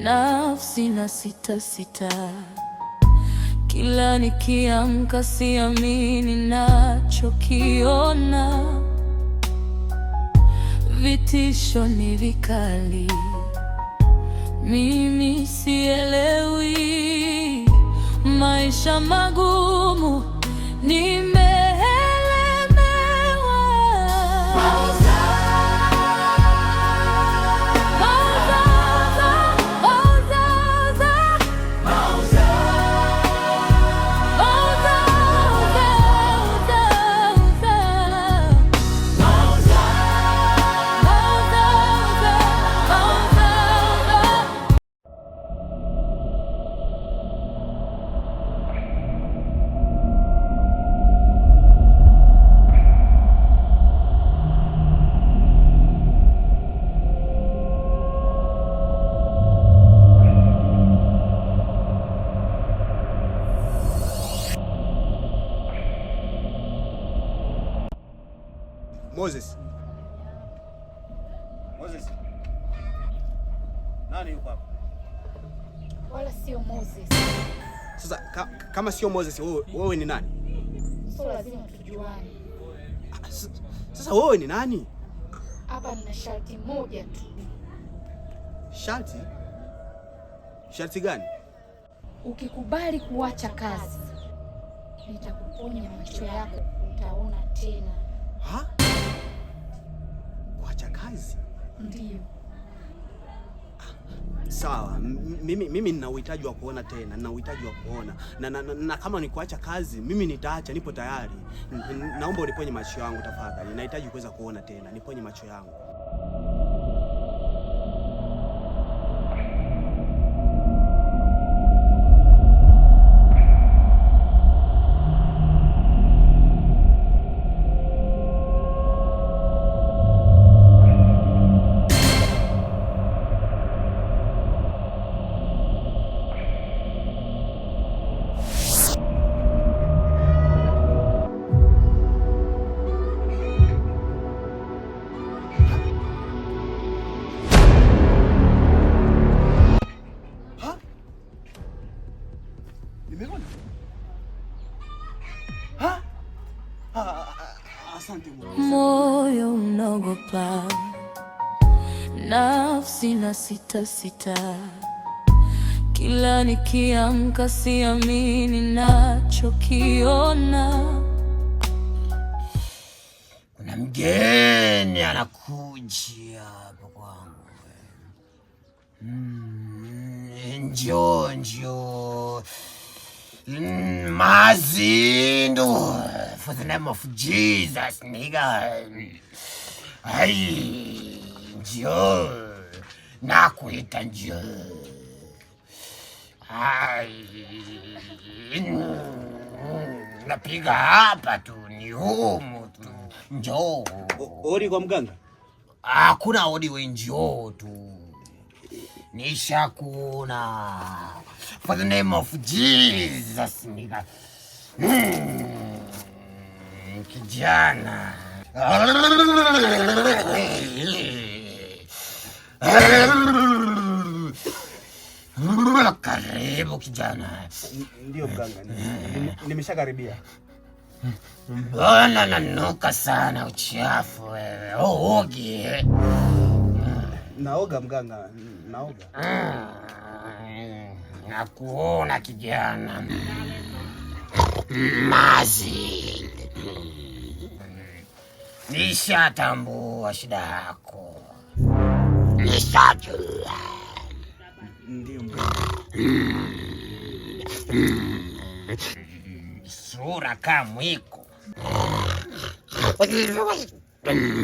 Nafsi na sita sita, kila nikiamka siamini nachokiona. Vitisho ni vikali, mimi sielewi. Maisha magumu, nimeelemewa. Mauzaza, mauzaza, mauzaza, mauzaza, mauzaza, mauzaza. Moses. Moses. Nani yuko hapa? Wala sio Moses. Sasa kama sio Moses, wewe ni nani? Sio lazima tujuane. Ah, sasa wewe ni nani? Hapa nina sharti moja tu. Sharti? Sharti gani? Ukikubali kuacha kazi, nitakuponya macho yako, utaona tena. Ha? Kuacha kazi? Ndiyo. Sawa, mimi nina uhitaji wa kuona tena, nina uhitaji wa kuona. Na kama ni kuacha kazi, mimi nitaacha, nipo tayari. Naomba uniponye macho yangu tafadhali. Nahitaji kuweza kuona tena, niponye macho yangu. Ha? Nimeona. Ha? Ah, ah, ah, asante Mungu. Asante. Moyo unaogopa, nafsi na sita sita, kila nikiamka siamini nachokiona. Kuna mgeni anakuja hapa kwangu. Njoo, njoo. Mazindo. For the name of Jesus, nigga. Ai, njoo. Nakuita njoo. Ai, napiga hapa tu, ni humu tu. Njoo. Odi kwa mganga? Hakuna odi, we njoo tu. Nishakuona. For the name of Jesus, nigga. Kijana. Karibu kijana. Ndio mganga, nimeshakaribia. Mbona nanuka sana uchafu wewe? Uogi? Naoga mganga, naoga. Nakuona kijana. Mazi. Nishatambua shida yako. Nishajua. Ndio mganga. Sura kama mwiko.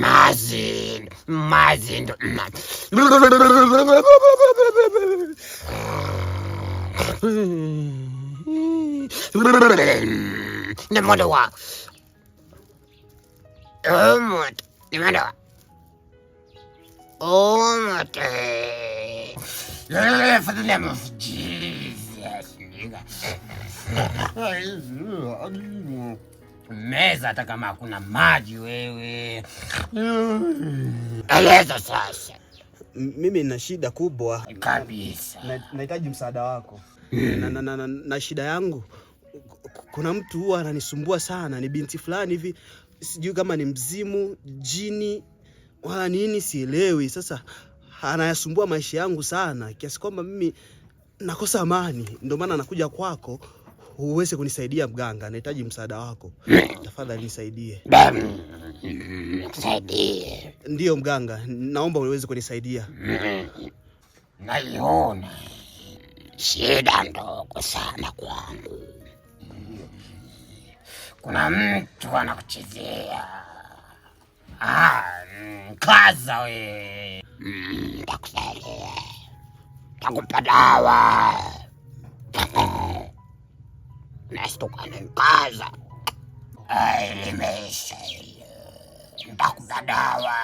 Mazi, mazi ndo. Nimeondoa. Nimeondoa. Umut. For the name of Jesus, nigga. Meza hata kama hakuna maji wewe. Eleza sasa. Mimi nina shida kubwa kabisa. Nahitaji msaada wako. Na shida yangu, kuna mtu huwa ananisumbua sana, ni binti fulani hivi, sijui kama ni mzimu, jini wala nini, sielewi. Sasa anayasumbua maisha yangu sana kiasi kwamba mimi nakosa amani. Ndio maana nakuja kwako uweze kunisaidia mganga, nahitaji msaada wako. Tafadhali nisaidie. Nisaidie? Ndiyo mganga, naomba uweze kunisaidia. Naiona shida ndogo sana kwangu. Kuna mtu anakuchezea. Kaza we. Nitakusaidia. Nitakupa dawa. Nastuka nikaza. Limeisha hilo. Nitakupa dawa.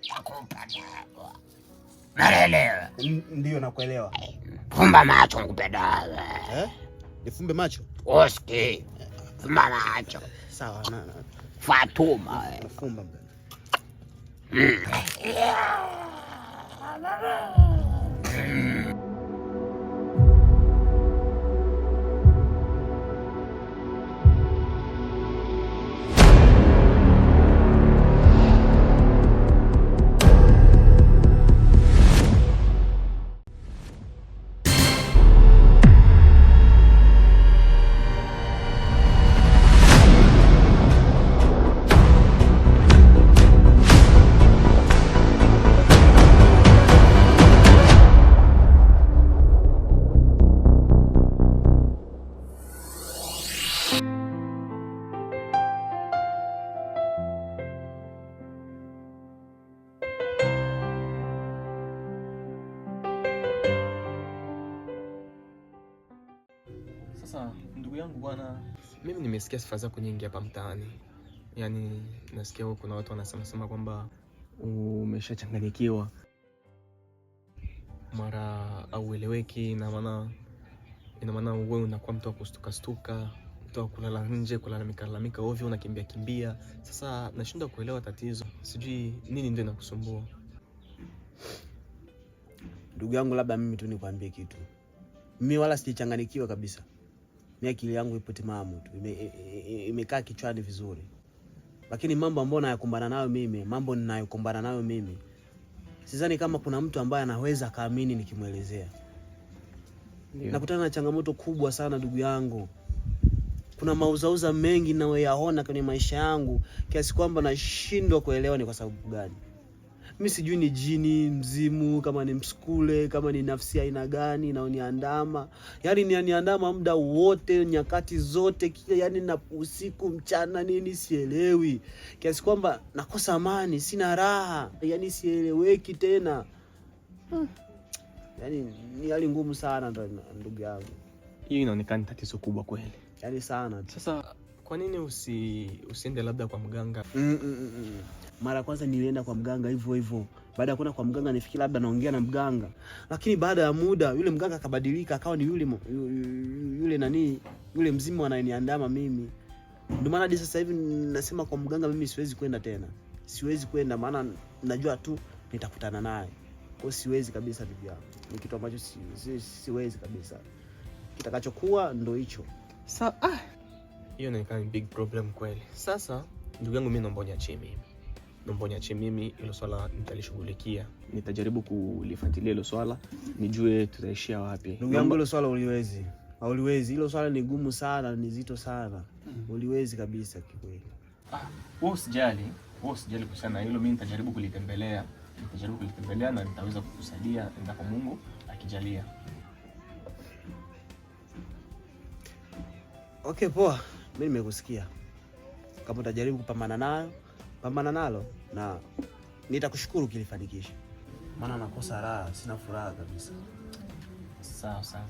Nitakupa dawa. Naelewa. Ndiyo nakuelewa. Fumba macho nikupe dawa. Nifumbe macho? Usikii. Fumba macho. Sawa. Fatuma. Nafumba mganga. Sasa ndugu yangu bwana, mimi nimesikia sifa zako nyingi hapa mtaani. Yaani nasikia kuna watu wanasema sema kwamba umeshachanganyikiwa, mara aueleweki, na maana ina maana wewe unakuwa mtu wa kustuka stuka, mtu wa kulala nje, kulalamika lalamika ovyo, unakimbia kimbia. Sasa nashindwa kuelewa tatizo, sijui nini ndio inakusumbua. Ndugu yangu, labda mimi tu nikwambie kitu. Mimi wala sijachanganyikiwa kabisa. Mimi akili yangu ipo timamu tu, imekaa kichwani vizuri. Lakini mambo ambayo nayakumbana nayo mimi, mambo ninayokumbana nayo mimi, sidhani kama kuna mtu ambaye anaweza kaamini nikimuelezea. Nakutana na changamoto kubwa sana ndugu yangu. Kuna mauzauza mengi ninayoyaona kwenye maisha yangu kiasi kwamba nashindwa kuelewa ni kwa sababu gani. Mimi sijui ni jini, mzimu, kama ni msukule, kama ni nafsi aina gani inaoniandama. Yaani inaniandama muda wote, nyakati zote, yaani na usiku mchana nini sielewi. Kiasi kwamba nakosa amani, sina raha, yaani sieleweki tena. Yaani ni hali ngumu sana ndugu yangu. Hiyo inaonekana ni tatizo kubwa kweli. Yaani sana. Sasa kwa nini usiende labda kwa mganga? Mara kwanza nilienda kwa mganga hivyo hivyo. Baada ya kwenda kwa mganga nifikiri labda naongea na mganga. Lakini baada ya muda yule mganga akabadilika akawa ni yule nani, yule mzimu anayeniandama mimi. Ndio maana hadi sasa hivi nasema kwa mganga mimi siwezi kwenda tena. Siwezi kwenda maana najua tu nitakutana naye. Kwa siwezi kabisa ndugu yangu. Ni kitu ambacho siwezi kabisa. Kitakachokuwa ndo hicho. Hiyo inaonekana ni big problem kweli. Sasa ndugu yangu mimi naomba uniachie mimi. Naomba uniachie mimi, hilo swala nitalishughulikia. Nitajaribu kulifuatilia hilo swala, nijue tutaishia wapi. Ndugu yangu hilo swala uliwezi. Hauliwezi. Hilo swala ni gumu sana, ni zito sana. Uliwezi kabisa kikweli. Wewe usijali. Wewe usijali kuhusiana na hilo, mimi nitajaribu kulitembelea. Nitajaribu kulitembelea na nitaweza kukusaidia endapo Mungu akijalia. Okay, poa. Mimi nimekusikia. Kama utajaribu kupambana nayo, pambana nalo na nitakushukuru ukilifanikisha. Maana nakosa raha, sina furaha kabisa. Sawa sawa.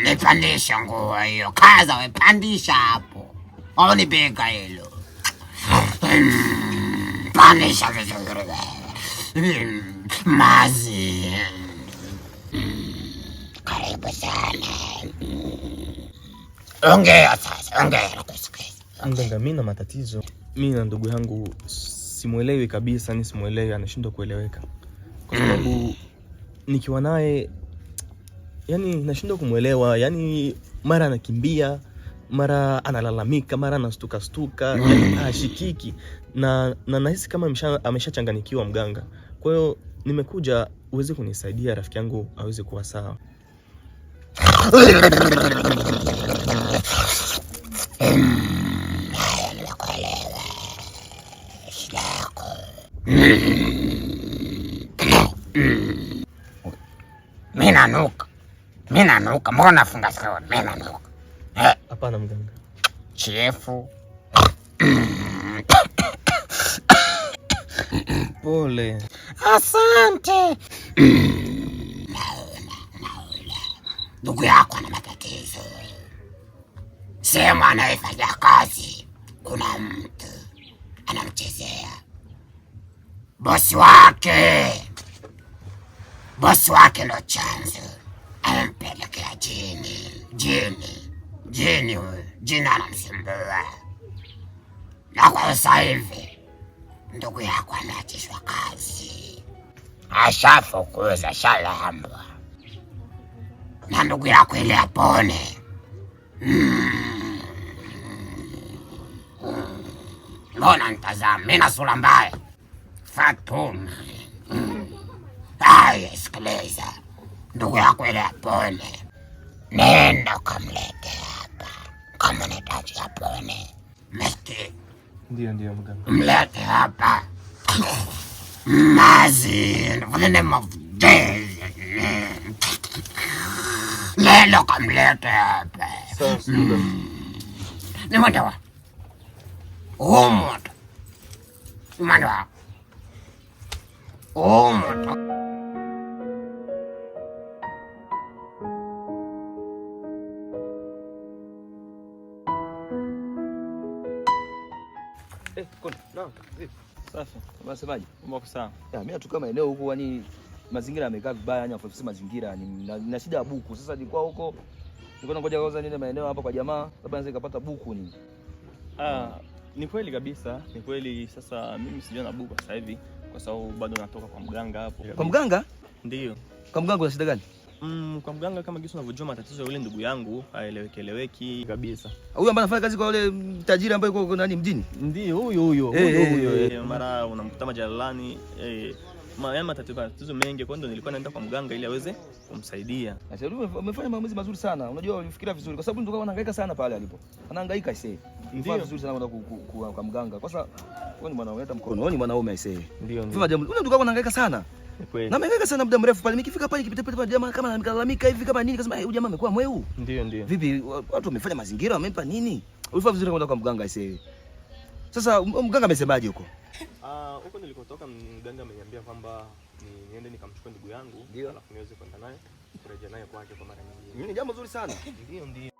Nipandisha nguo hiyo, kaza we, pandisha hapo, au ni bega hilo, pandisha vizuri we. Mazi, karibu sana. Ongea sasa, ongea, nakusikiza. Mganga, mimi na matatizo. Mimi na ndugu yangu simuelewi kabisa, ni simuelewi, anashindwa kueleweka. Kwa sababu nikiwa naye yani nashindwa kumwelewa, yani mara anakimbia, mara analalamika, mara anastuka stuka, yani hashikiki na nahisi kama ameshachanganyikiwa mganga. Kwa hiyo nimekuja uweze kunisaidia rafiki yangu aweze kuwa sawa. Nimekuelewa shida yako. Mimi nanuka, mimi nanuka, mbona nafunga sikio? Mimi nanuka. Hapana mganga. Chiefu. Pole. Asante. Naona, ndugu yako ana matatizo. Sehemu anayefanya kazi kuna mtu anamchezea. Bosi wake, bosi wake ndo chanzo, amempelekea jini. Jini, jini huyu, jini anamsumbua. Na kwa sasa hivi ndugu yako ameachishwa kazi, ashafukuza, shalambwa na ndugu yako ili apone. Mbona nitazama mimi na sura mbaya? Fatuma. Haya, sikiliza, ndugu yako ili apone, nenda ukamlete hapa kama unahitaji apone. Mesti, Ndio, ndio mganga. mlete hapa. Mazi, for the name of Jesus. Nenda ukamlete hapa. Sawa, mganga. Ni mwendo wa huu moto, ni mwendo wa huu moto. Konde, Naam. vipi? Safi. Unasemaje? Mambo sawa. Ya, mimi natoka maeneo huko yani mazingira yamekaa vibaya yani afu mazingira yani na shida ya buku. Sasa nilikuwa huko nilikuwa nangoja kwanza niende maeneo hapa kwa jamaa, labda naweza nikapata buku ni. Ni kweli kabisa, ni kweli. Sasa mimi sijui na buku sasa hivi kwa sababu bado natoka kwa mganga hapo. Kwa mganga? Ndio. Kwa mganga una shida gani? Kwa mganga kama jinsi unavyojua matatizo ya yule ndugu yangu haeleweki eleweki kabisa. Huyu ambaye anafanya kazi kwa yule tajiri ambaye yuko nani mjini? Ndio huyo huyo Eh, huyo eh, huyo. eh. Mara unamkuta majalalani yaani matatizo mengi. Kwa hiyo ndo nilikuwa naenda kwa mganga ili aweze kumsaidia. Nashauri umefanya maamuzi mazuri sana. Unajua ulifikiria vizuri kwa sababu ndio anahangaika sana pale alipo. Anahangaika aisee. Ndio. Vizuri sana kwenda kwa mganga. Kwa sababu wewe ni mwanaume hata mkono. Wewe ni mwanaume aisee. Ndio ndio. Fanya jambo. Unajua anahangaika sana. Ni kweli. Na amehangaika sana muda mrefu pale. Nikifika pale nikipita pale jamaa kama analalamika hivi kama nini, kasema huyu jamaa amekuwa mweu. Ndio ndio. Vipi watu wamefanya mazingira wamempa nini? Ulifanya vizuri kwenda kwa mganga aisee. Sasa mganga amesemaje huko? Huko nilikotoka mganga ameniambia kwamba niende nikamchukue ndugu yangu alafu niweze kwenda naye kurejea naye kwake kwa mara nyingine. Ni jambo zuri sana. Ndio ndio.